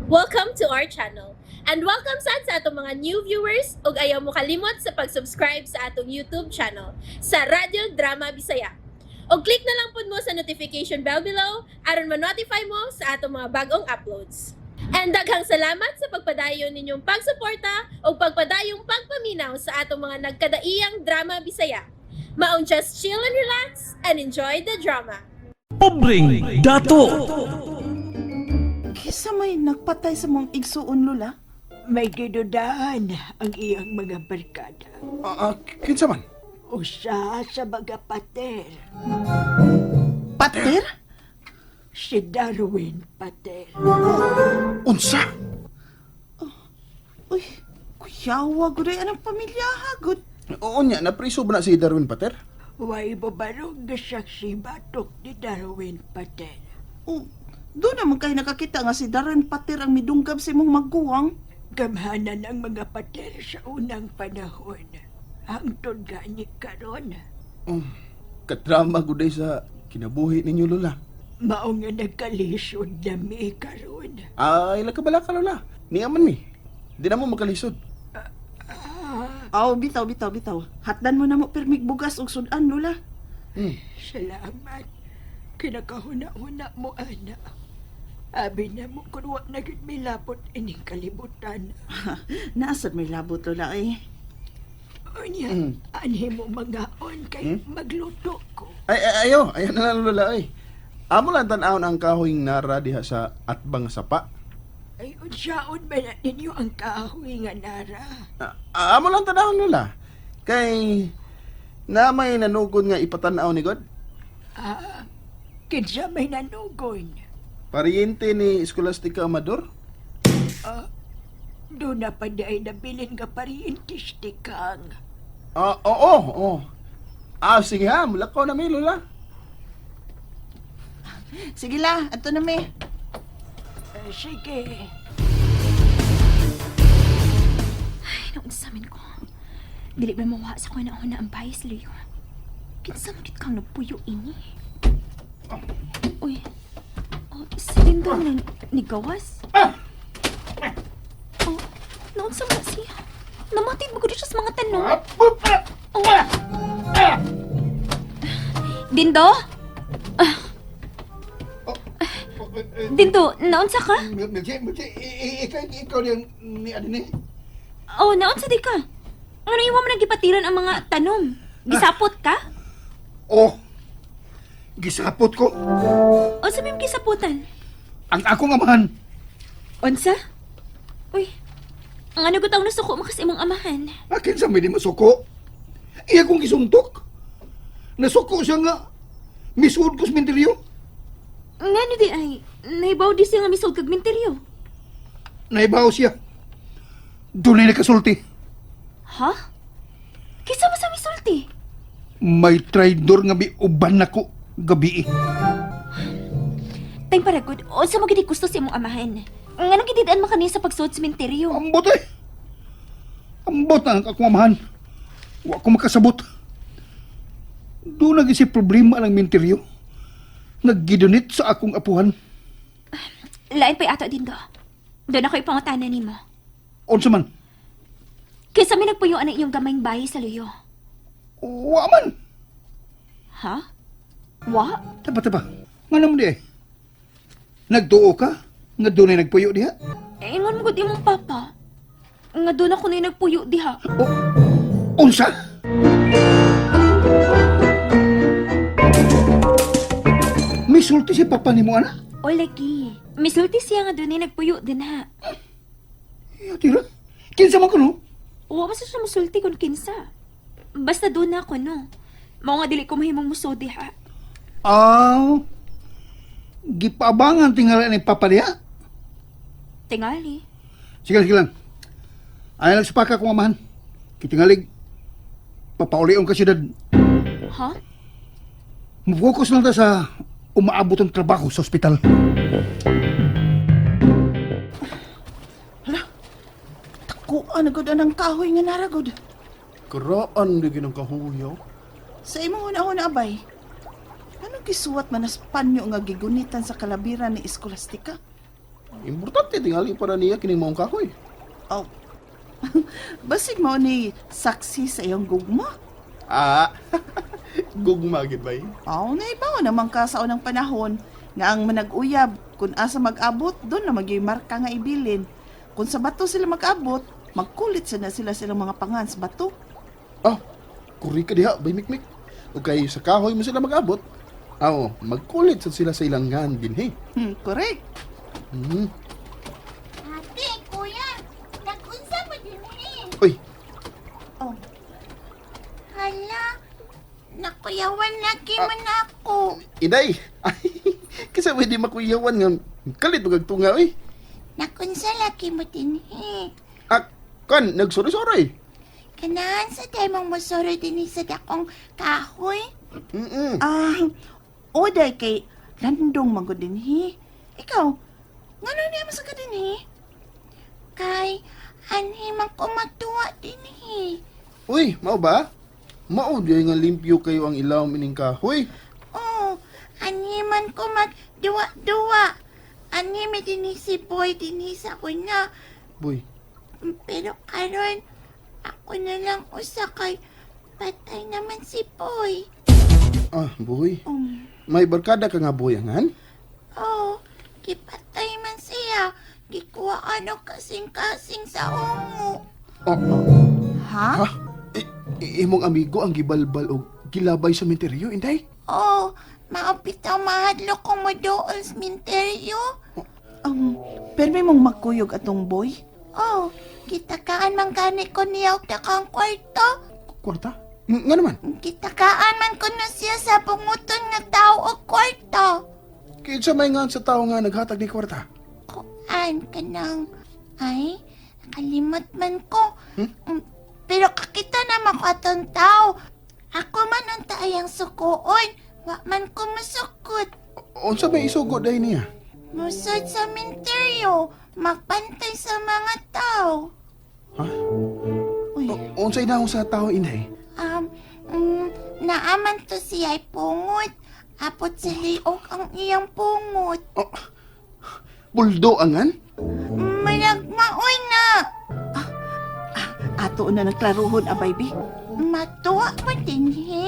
Welcome to our channel. And welcome sad sa atong mga new viewers ug ayaw mo kalimot sa pag-subscribe sa atong YouTube channel sa Radyo Drama Bisaya. Og click na lang pud mo sa notification bell below aron ma-notify mo sa atong mga bagong uploads. And daghang salamat sa pagpadayon ninyong pagsuporta ug pagpadayong pagpaminaw sa atong mga nagkadaiyang drama Bisaya. Maong just chill and relax and enjoy the drama. Pobreng Dato. Kisa may nagpatay sa mong igsuon, Lola? May gidudahan ang iyang mga barkada. Kinsa man? Usa sa mga pater, Pater? si Darwin Pater. Unsa? Uy, kuyawa gud ay anang pamilya ha, gud. Oo nya, napriso ba na si Darwin Pater? Way babarog gasaksi batok ni Darwin Pater. Oh, doon naman kayo nakakita nga si Darren Pater ang midunggab sa imong magguwang. Gamhanan ang mga pater sa unang panahon. Hangtod gani karon. Oh, kadrama guday sa kinabuhi ninyo, Lola. Mao nga nagkalisod na mi karon. Ay, laka ka, Lola. Niya man mi. Di na mo makalisod. Aw, bitaw, bitaw, bitaw. Hatdan mo na mo pirmig bugas og sudan, Lola. Salamat. Kinakahuna-huna mo, ana. Abi na mo kun wa na gyud milabot ining kalibutan. Naasad may labot, Lola, eh. Unya, anhi mo mangaon kay magluto ko. Ay, ay, ayo. Ayan na lang, Lola, ay. Amo lang tan-awon ang kahoy nara diha sa atbang sapa. Ay, unsaon ba na ninyo ang kahoy nga nara? Amo lang tan-awon, Lola. Kay na may nanugod nga ipatan-aw ni God. Ah, kinsa may nanugon? Pariente ni Escolastica Amador. Doon na pa di ay nabilin nga parientis ti Kang. Oo, oo. Sige ha, mulakaw na mi, Lola. Sige la, ato na mi. Sige. Ay, naunsa man ko. Dili ba mawa sa ko na na ang bayas, Leo? Kinsa mo gid kang nagpuyo ini? Uy. Oh, si Lindo man ang nigawas. Oh, naunsa man siya? Namatid mo gud siya sa mga tanong. Oh. Dindo? Ah. Dindo, naunsa ka? Milky, Milky, ikaw yung ni ano ni? Oh, naunsa di ka? Ano iwa mo nagipatiran ang mga tanom? Gisapot ka? Oh, gisapot ko. Unsa may gisaputan? Ang akong amahan. Unsa? Uy, ang ano gutaw nasuko mo kasi imong amahan. Akin sa may di masuko. Iya kong gisuntok. Nasuko siya nga. Misuod ko sa menteryo. Ngano di ay, nahibaw di siya nga misod kag minteryo. Naibaw siya. Doon ay nakasulti. Ha? Kinsa mo sa misulti? May traidor nga miuban nako gabi. Tayong paragod, unsa mo gid gusto sa imong amahan? Ngano gididaan mo kaniya sa pagsuod sa minteryo? Ambot eh. Ambot na ang akong amahan. Wa ko makasabot. Doon na si problema ng menteryo. Naggidunit sa akong apuhan. Lain pa'y ato din do. Doon ako ipangutana nimo. Unsa man? Kaysa may nagpuyuan ang iyong gamayng bahay sa luyo. Wa man. Ha? Wa? Taba, taba. Nga naman di eh. Nagtuo ka? Nga doon ay nagpuyo diha? Eh, ingon mo gud imong papa. Nga doon ako na nagpuyo diha. O, unsa? Misulti si papa ni mo, ana? O lagi, misulti siya nga doon ay nagpuyo din ha. Iya, tira. Kinsa man ko, no? Wa man siya musulti kung kinsa. Basta doon na ako, no. Mao nga dili ko mahimong muso diha. Aw. Gipaabangan tingali ni papa diha. Tingali. Sige, sige lang. Ay, nagsipaka kong amahan. Kitingalig. Papaulion ka siyudad. Ha? Mufocus lang ta sa umaabot ang trabaho sa ospital. Hala, takuan na gud anang kahoy nga nara gud. Karaan lagi ng kahuyaw. Sa imong una-una, abay, anong gisuwat man as panyo nga gigunitan sa kalabiran ni Escolastica? Importante tingali para niya kining maong kahoy. Oh. Basig mao ni saksi sa iyong gugma. Ah, gugma gid bay. Aw, naibaw naman ka sa unang panahon nga ang manag-uyab kung asa mag-abot doon na magyoy marka nga ibilin. Kung sa bato sila mag-abot, magkulit sa na sila silang mga pangan sa bato. Ah, kuri ka diha bay mikmik. O kay sa kahoy mo sila mag-abot. Aw, magkulit sad sila sa ilang ngan dinhi. Correct. Ate, kuya, nag-unsa mo din eh. Uy, Oh, Hala, nakuyawan lagi mo na ako. Inday. Ay, kasi pwede makuyawan nga kalit og tunga oy. Nakunsa lagi mo din eh. Ah, kan nagsuri-suri. Kanahan sa tayo mong musoro din eh sa dakong kahoy. Mm. Ah, oday kay landong manggod dinhi. Ikaw, ngano niya man sa ka dinhi? Kay, anhi man ko magtuwa din eh. Uy, mao ba? Mao di nga limpyo kayo ang ilawom ining kahoy. Oh, anhi man ko magduwa-duwa. Anhi may din eh si Boy din eh sa una. Boy, Pero karon, ako na lang usa kay patay naman si Boy. ah, boy. May barkada ka nga boyangan? Oh, gipatay man siya. Gikuha ano kasing-kasing sa ungo. Oh, Ha? ha? Imong amigo ang gibalbal og gilabay sa menteryo, Inday? Oh, maapit ang mahadlok kong modool sa minteryo. Pero may mong magkuyog atong boy? Oh, kitakaan man gani ko niya og dakang kwarto. Kwarta? Nga naman. Kitakaan man ko na siya sa bunguton nga tao og kwarto. Kinsa may nga sa tao nga naghatag ni kwarta? Kuan ka nang, ay, nakalimot man ko. Pero kakita naman ko atong tao. Ako man unta ayang sukoon. Wa man ko masukot. Unsa may isugo dai niya? Musod sa minteryo, magpantay sa mga tao. Ha? Uy, Unsay daw sa tao, Inday? Um, naaman to siya ay pungot. Apot sa liok ang iyang pungot. Oh, buldo angan? Malagmaoy na. Ato na nagklaruhon, ah, baby. Matuwa mo din, he?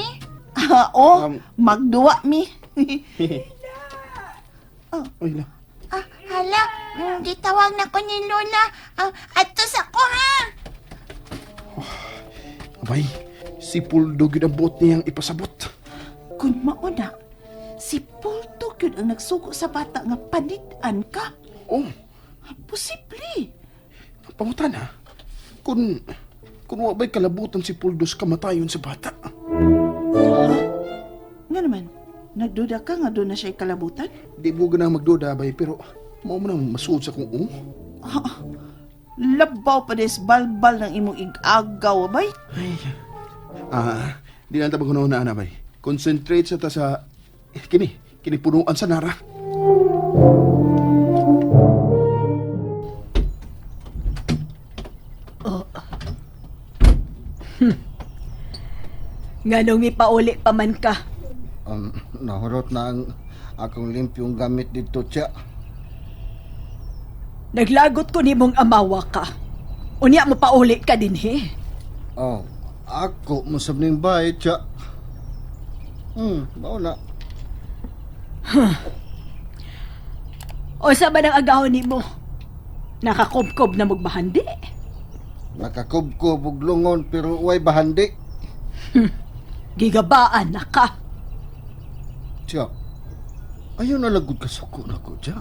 Ah, oh, magduwa mi. Uy, la. Ah, hala, gitawag na ko ni Lola. Ah, atos ako, ha? Abay, si Puldo gyud ang buot niyang ipasabot. Kung mauna, si Pulto gyud ang nagsugo sa bata nga panid-an ka. Oh, Posible. pangutan ha. Kung wa ba'y kalabutan si Puldo sa kamatayon sa bata. Nga naman, nagduda ka nga doon na siya'y kalabutan? Di mo ganang magduda bay, pero mao man ang masuod sa kong oh. Labaw pa des balbal ng imong igagaw, abay. Ay. Ah, di lang ta na ana bay. Concentrate sa ta sa kini, kini punuan sa nara. Nganong mipauli pa man ka. Nahurot na ang akong limpyong gamit dito, Tsa. Naglagot ko nimong amawa ka. Unya mo pauli ka dinhi. Oh, ako masab ning bahay, Tsa. Mao na. O sa ba ng agahon nimo? Nakakobkob na magbahandi. Nakakubkob og lungon pero way bahandi. Gigabaan na ka. Tsa. Ayaw na lagod ka suko na ko, Tsa.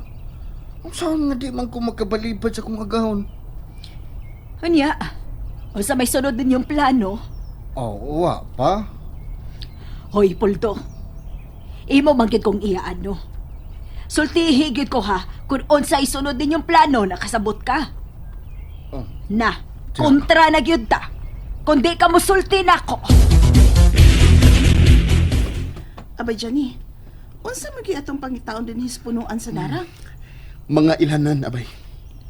Ang saan nga di man ko makabalibad sa akong agahon? Unya, o sa may sunod din yung plano. Oh, wa pa. Hoy, Pulto. Imo man gyud kong iyaan, no? Sultihi gyud ko ha, kung unsay sunod din yung plano, nakasabot ka. Oh. Na, kontra na gyud ta. Kung di ka musulti nako. Abay, Johnny, unsa magi atong pangitaon din his punuan sa nara? Mga ilhanan abay.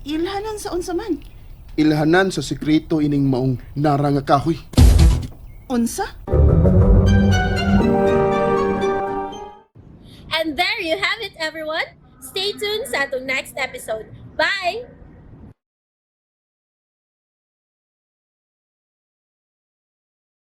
Ilhanan sa unsa man? Ilhanan sa sekreto ining maong nara nga kahoy. Unsa? And there you have it, everyone! Stay tuned sa atong next episode. Bye!